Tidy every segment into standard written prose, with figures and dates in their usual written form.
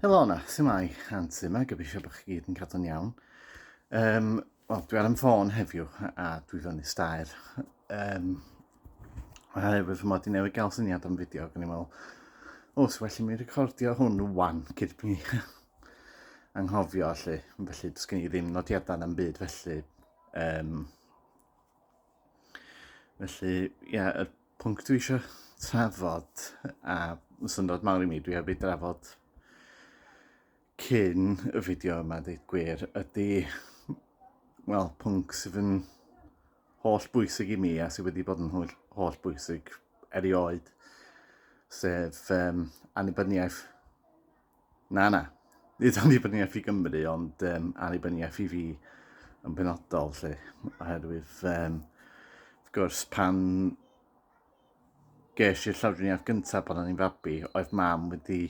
Helo na, su'mai, Anti yma, gobeithio bod chi gyd yn cadw'n iawn. Um, Wel, dwi ar 'y ffôn heddiw a dwi fyny staer. Um, oherwydd fy mod i newydd gael syniad am fideo, ac o'n i'n meddwl, o, so well i mi recordio hwn wan, cyn mi anghofio, allu. Felly, does gen i ddim nodiadau na'm byd felly. Um, felly, ie, yeah, y pwnc dwi eisiau trafod, a syndod mawr i mi, dwi heb ei drafod cyn y fideo yma, dweud gwir, ydy, wel, pwnc sydd yn holl bwysig i mi a sydd wedi bod yn holl, holl bwysig erioed, sef um, annibyniaeth. Na, na, nid annibyniaeth i Gymru, ond um, annibyniaeth i fi yn benodol, lle, oherwydd, um, wrth gwrs, pan ges i'r llawdriniaeth gyntaf pan o'n i'n fabi, oedd mam wedi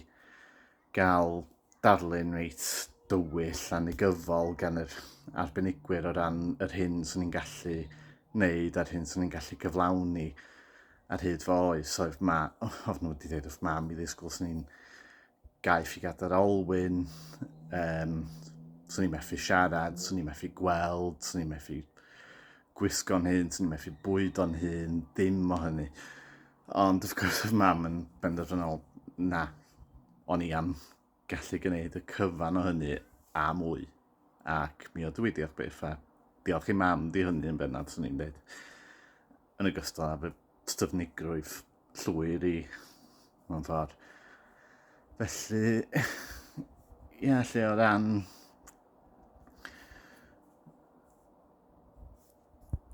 gael darlun reit dywyll a negyddol gan yr arbenigwyr o ran yr hyn swn i'n gallu wneud a'r hyn swn i'n gallu cyflawni ar hyd fy oes. Oedd, ma, oedd nhw wedi dweud wrth mam i ddisgwyl swn i'n gaeth i gadair olwyn, um, swn i'n methu siarad, swn i'n methu gweld, swn i'n methu gwisgo'n hun, swn i'n methu bwydo'n hun, dim o hynny. Ond wrth gwrs oedd mam yn benderfynol, na, o'n i am gallu gwneud y cyfan o hynny a mwy. Ac mi ydw i, diolch byth, a diolch i mam di hynny yn bennaf, swn i'n dweud. Yn ogystal â fy styfnigrwydd llwyr i, mewn ffordd. Felly, ia, lle o ran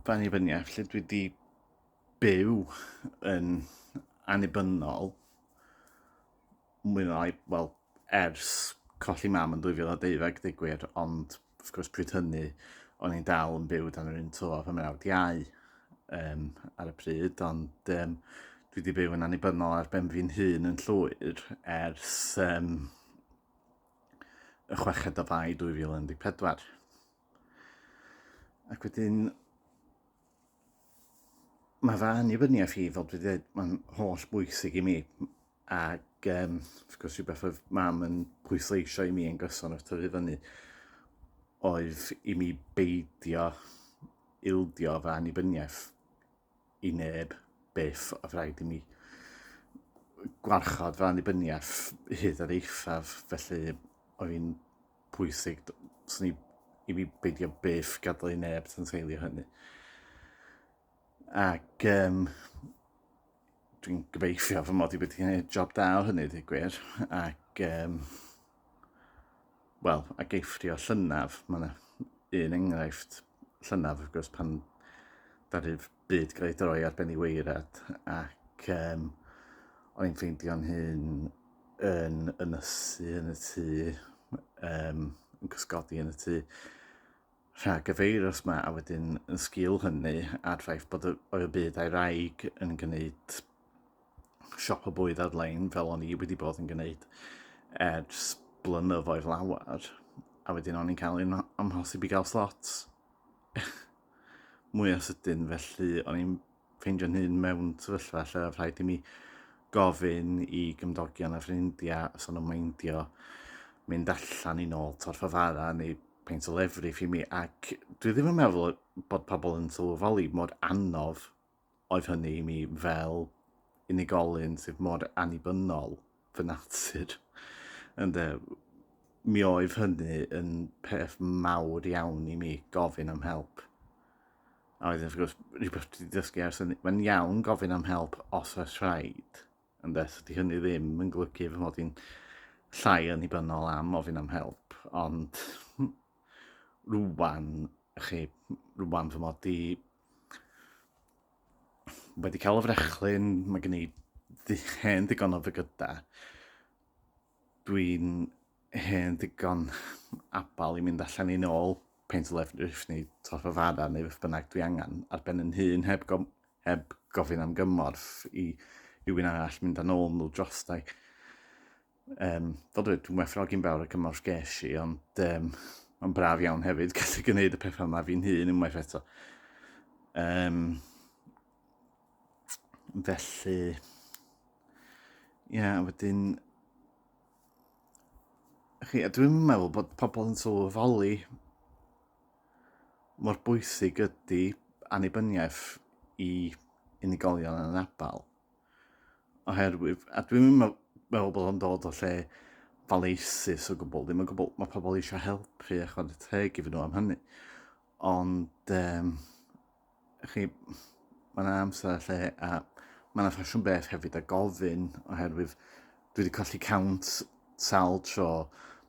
fy annibyniaeth, lle dwi wedi byw yn annibynnol, mwy neu lai, wel, ers colli mam yn 2012, deud gwir, ond wrth gwrs pryd hynny, o'n i'n dal yn byw dan yr un to fy mrawd iau um, ar y pryd, ond um, dwi wedi byw yn annibynnol ar ben fi'n hun yn llwyr ers um, y chweched o Fai 2014. Ac wedyn, mae fy annibyniaeth i, fel dwi wedi dweud, mae'n holl bwysig i mi. Ac, um, wrth gwrs, rhywbeth oedd mam yn pwysleisio i mi yn gyson wrth tyfu fyny, oedd i mi beidio ildio fy annibyniaeth i neb byth, oedd rhaid i mi gwarchod fy annibyniaeth hyd yr eithaf, felly oedd hi'n pwysig swn i, i fi beidio byth gadael i neb tanseilio hynny. Ac um, dwi'n gobeithio fy mod i wedi gwneud job da o hynny, dweud gwir. Ac, um, wel, ac eithrio llynaf, mae yna un enghraifft llynaf, wrth gwrs, pan ddaru'r byd gael ei droi ar ben ei weirad, ac um, o'n i'n ffeindio'n hun yn ynysu yn y tŷ, um, yn cysgodi yn y tŷ, rhag y feirws 'ma, a wedyn yn sgil hynny, a'r ffaith bod y, oedd y byd a'i wraig yn gwneud siop o bwyd ar-lein, fel o'n i wedi bod yn gwneud ers blynyddoedd lawer, a wedyn o'n i'n cael un amhosib i gael slots mwy o sydyn, felly o'n i'n ffeindio'n hun mewn sefyllfa lle oedd rhaid i mi gofyn i gymdogion a ffrindiau os o'n nhw'n meindio mynd allan i nôl torth o fara neu peint o lefrith i mi ac dwi ddim yn meddwl bod pobl yn sylweddoli mor anodd oedd hynny i mi fel unigolyn sydd mor annibynnol fy natur. Ynde, mi oedd hynny yn peth mawr iawn i mi gofyn am help. A wedyn, wrth gwrs, rhywbeth dwi wedi dysgu ers hynny, mae'n iawn gofyn am help os oes rhaid. Ynde, so di hynny ddim yn golygu fy mod i'n llai annibynnol am ofyn am help, ond rwan, chi, rwan fy mod i wedi cael y frechlyn, mae gen i hen ddigon o fygyda. Dwi'n hen ddigon abal i mynd allan i nôl peint o lefrith neu torth o fara neu beth bynnag dwi angen ar ben yn hun heb, go heb gofyn am gymorth i rhywun arall mynd â nôl nhw drostai. Um, fel dwi, dwi'n werthfawrogi'n fawr y cymorth ges i, ond um, mae'n braf iawn hefyd gallu gwneud y pethau yma fi'n hun unwaith eto. Um, felly, ie, yeah, wedyn, Chi, a dwi'n meddwl bod pobl yn sylweddoli mor bwysig ydy annibyniaeth i unigolion yn anabal. Oherwydd, a dwi'n meddwl bod o'n dod o lle faleisus o gwbl, ddim o gwbl, mae pobl eisiau helpu a chwarae teg iddyn nhw am hynny. Ond, um, chi, mae yna amser a lle, a mae yna ffasiwn beth hefyd a gofyn, oherwydd dwi wedi colli count sawl tro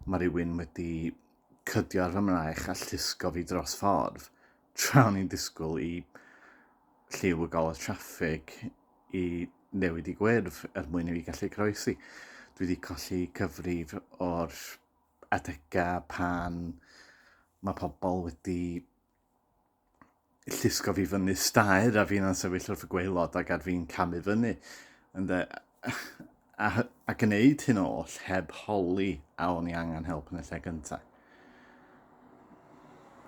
mae rhywun wedi cydio ar fy mraich a llusgo fi dros ffordd, tra o'n i'n disgwyl i lliw y golau traffig i newid i gwyrdd er mwyn i fi gallu croesi. Dwi wedi colli cyfrif o'r adegau pan mae pobl wedi llusgo fi fyny staer a fi'n sefyll wrth y gwaelod ac ar fi'n camu fyny. Ynde? A, a gwneud hyn oll heb holi a o'n i angen help yn y lle gyntaf.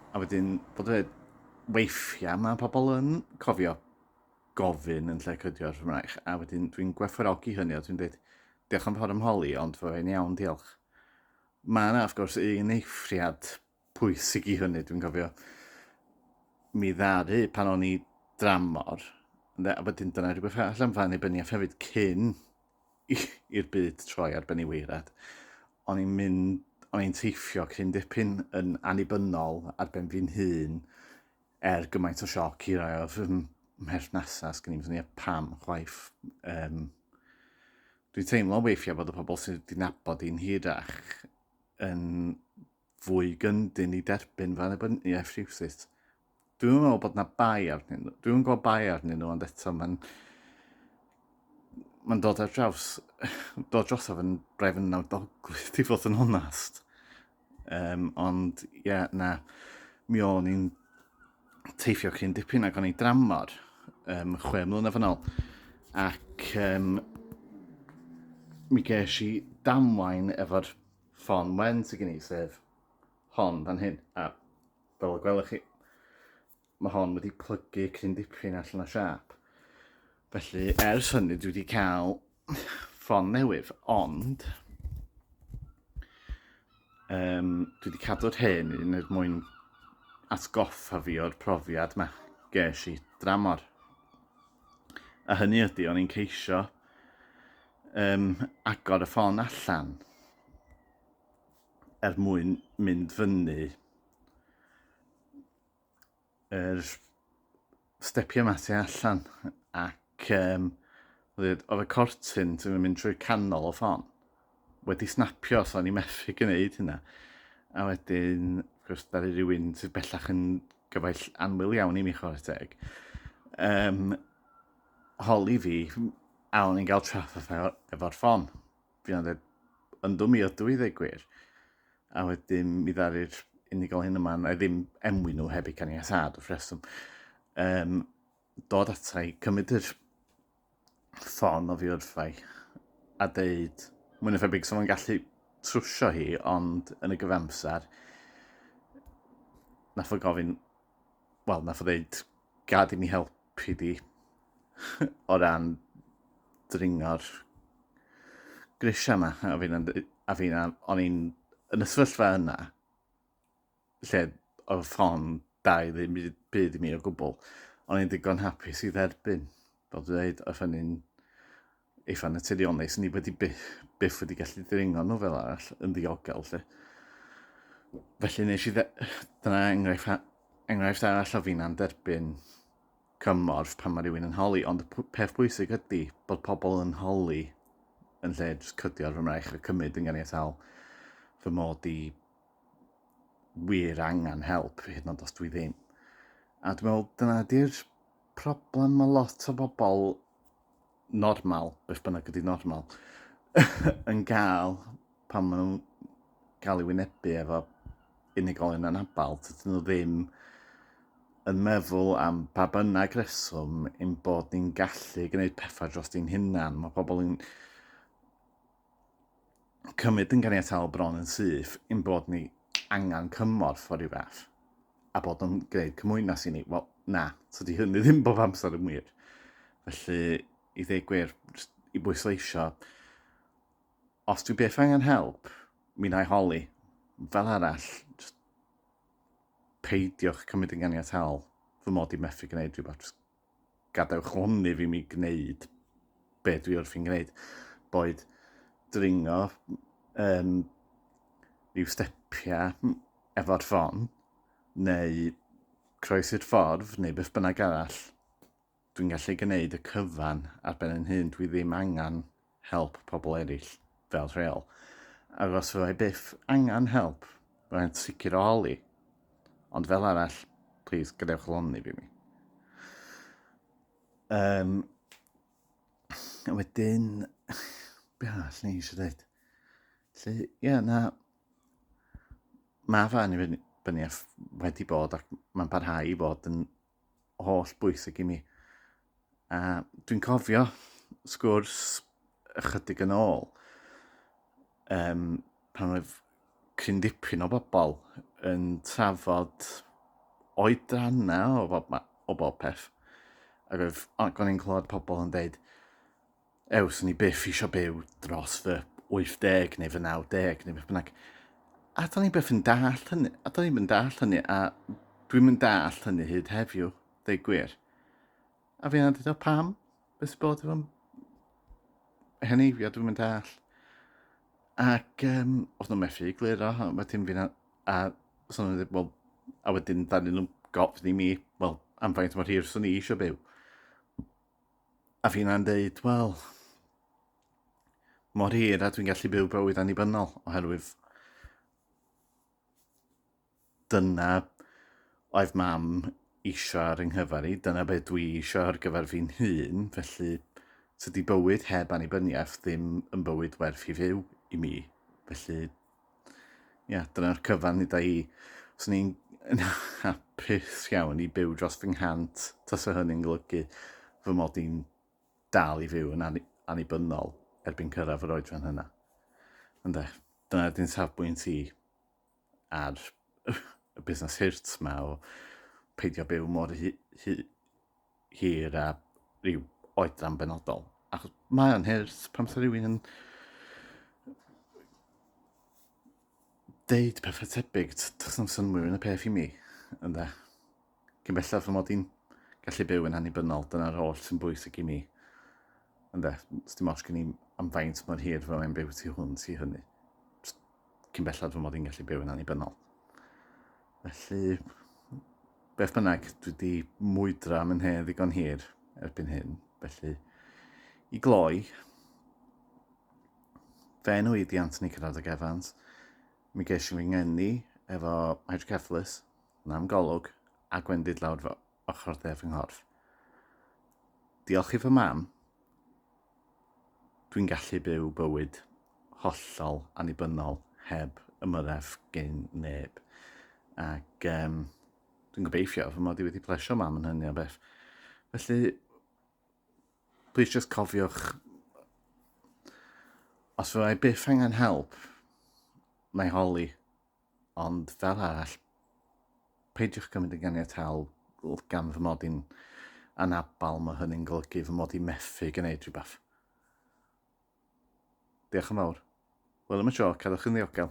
A wedyn, bod y weithiau mae pobl yn cofio gofyn yn lle cydio ar fy mraich, a wedyn dwi'n gwerthfawrogi hynny, a dwi'n dweud, diolch am fawr am holi, ond fy iawn, diolch. Mae yna, wrth gwrs, un eithriad pwysig i hynny, dwi'n cofio mi ddaru pan o'n i dramor, ynde, a wedyn dyna rhywbeth arall am fy annibyniaeth hefyd cyn i'r byd troi ar ben ei waerad. O'n i'n mynd, o'n i'n teithio cryn dipyn yn annibynnol ar ben fi'n hun, er gymaint o sioc i rai o fy mherthnasau, sgyn i'm syniad pam chwaith. Um, dwi'n teimlo weithiau bod y pobl sydd wedi nabod i'n hirach yn fwy gyndyn i derbyn fy annibyniaeth rhywsut. Dwi'n meddwl bod na bai arnyn nhw. Dwi'n gweld bai arnyn nhw, ond eto mae'n mae'n dod ar draws, dod drosof yn braidd yn nawddoglyd i fod yn onast. Um, ond, ie, yeah, na, mi o'n i'n teithio cyn dipyn ac o'n i dramor um, 6 mlynedd yn ôl. Ac um, mi ges i damwain efo'r ffon wen sydd gen i, sef hon fan hyn. A fel y gwelwch chi, mae hon wedi plygu cryn dipyn allan o siâp. Felly, ers hynny, dwi wedi cael ffon newydd, ond um, dwi wedi cadw'r hen un er mwyn atgoffa fi o'r profiad yma ges i dramor. A hynny ydy, o'n i'n ceisio um, agor y ffon allan er mwyn mynd fyny yr stepiau yma tu allan ac um, oedd y cortyn sy'n mynd trwy canol y ffon wedi snapio so o'n i methu gwneud hynna. A wedyn, wrth gwrs, ddaru rhywun sydd bellach yn gyfaill annwyl iawn i mi chwarae teg, um, holi fi a o'n i'n cael trafferth efo'r ffon. Fi'n dweud, yndw mi ydw i ddweud gwir. A wedyn mi ddaru'r unigolyn yma, na i ddim enwi nhw heb eu caniatâd wrth reswm, um, dod ata i, cymryd yr ffon o fi wrthai a deud, mwy na thebyg, so fo'n gallu trwsio hi, ond yn y gyfamser, nath o gofyn, wel, nath o ddeud, gad i mi helpu di o ran dringo'r grisiau yma. A fi'n, a fi'n, o'n i'n, yn y sefyllfa yna, lle oedd ffon da i ddim byd i mi o gwbl. O'n i'n ddigon hapus i dderbyn. Fel dwi'n dweud, oedd hynny'n eitha naturiol neu sy'n ni wedi byth, byth wedi gallu dringo nhw fel arall yn ddiogel. Lle. Felly nes i dde... dyna enghraifft, enghraifft arall o fi'n derbyn cymorth pan mae rhywun yn holi, ond y peth pwysig ydy bod pobl yn holi yn lle jyst cydio ar fy mraich a cymryd yn ganiataol fy mod i wir angen help, hyd yn oed os dwi ddim. A dwi'n meddwl dyna di'r problem mae lot o bobl normal, beth bynnag ydy normal, yn gael pan maen nhw'n cael ei wynebu efo unigolyn anabal, tydyn nhw ddim yn meddwl am pa bynnag reswm ein bod ni'n gallu gwneud pethau dros ein hunan. Mae pobl yn cymryd yn ganiataol bron yn syth ein bod ni angen cymorth o ryw fath a bod yn gwneud cymwynas i ni. Wel, na, tydi hynny ddim bob amser yn wir. Felly, i ddweud gwir, i bwysleisio, os dwi beth angen help, Mi wna i holi. Fel arall, just peidiwch cymryd yn ganiataol fy mod i methu gwneud rhywbeth. Just gadewch lonydd i mi gwneud be dwi wrthi'n gwneud. Boed dringo rhyw stepiau efo'r ffon, neu croesi'r ffordd, neu beth bynnag arall. Dwi'n gallu gwneud y cyfan ar ben yn hun. Dwi ddim angen help pobl eraill fel rheol. Ac os fyddai byth angen help, byddai'n sicr o holi. Ond fel arall, please, gadewch lonydd i mi. Wedyn, be arall ni eisiau dweud? Felly, ie, yeah, na, mae fy annibyniaeth wedi bod ac mae'n parhau i fod yn holl bwysig i mi. A dwi'n cofio sgwrs ychydig yn ôl, pan oedd cryn dipyn o bobl yn trafod oedrannau o bob, o bob peth. Ac oedd, ac o'n i'n clywed pobl yn deud, ew, swn i byth eisiau byw dros fy 80 neu fy 90 neu beth bynnag. A do'n i byth yn dallt hynny, a do'n i'm yn dallt hynny, a dwi'm yn dallt hynny hyd heddiw, deud gwir. A fi'n dweud, o pam? Beth sy'n bod efo'n heneiddio, dwi'm yn dallt. Ac oedd nhw'n methu egluro, a wedyn fi'n a so nhw'n dweud, wel, a wedyn ddaru nhw gofyn i mi, wel, am faint mor hir swn i eisiau byw. A finna'n deud, wel, mor hir a dwi'n gallu byw bywyd annibynnol, oherwydd dyna oedd mam isio ar yng nghyfer i, dyna beth dwi isio ar gyfer fi'n hun, felly tydi bywyd heb annibyniaeth ddim yn bywyd werth i fyw i mi. Felly ia, dyna'r cyfan i da i. Swn i'n yn hapus iawn i byw dros fy nghant, tasa hynny'n golygu fy mod i'n dal i fyw yn annibynnol erbyn cyrraedd yr oedran hynna. Ynde, dyna di'n safbwynt i ar y busnes hurt ma o peidio byw mor hi hi hir a rhyw oedran benodol. Achos mae o'n hurt pan fysa rhywun yn deud pethau tebyg, does na'm synnwyr yn y peth i mi, ynde. Cyn belled fy mod i'n gallu byw yn annibynnol, dyna'r holl sy'n bwysig i mi. Ynde, dim ots gen i am faint mor hir fy mae'n byw tu hwnt i hynny. Cyn belled fy mod i'n gallu byw yn annibynnol. Felly, beth bynnag, dwi wedi mwydro am yn hen ddigon hir erbyn hyn. Felly, i gloi, fe enw i di Anthony Caradog Evans. Mi ges i fy ngeni efo hydrocephalus, nam golwg, a gwendid lawr fy ochr dde fy nghorff. Diolch i fy mam, dwi'n gallu byw bywyd hollol annibynnol heb ymyrraeth gen neb. Ac um, dwi'n gobeithio fy mod i wedi plesio mam yn hynny o beth. Felly, please just cofiwch, os fyddai byth angen help, na i holi, ond fel arall, peidiwch cymryd yn ganiataol gan fy mod i'n anabal, mae hynny'n golygu fy mod i'n methu gwneud rhywbeth. Diolch yn fawr. Wel am y tro, cadwch yn ddiogel.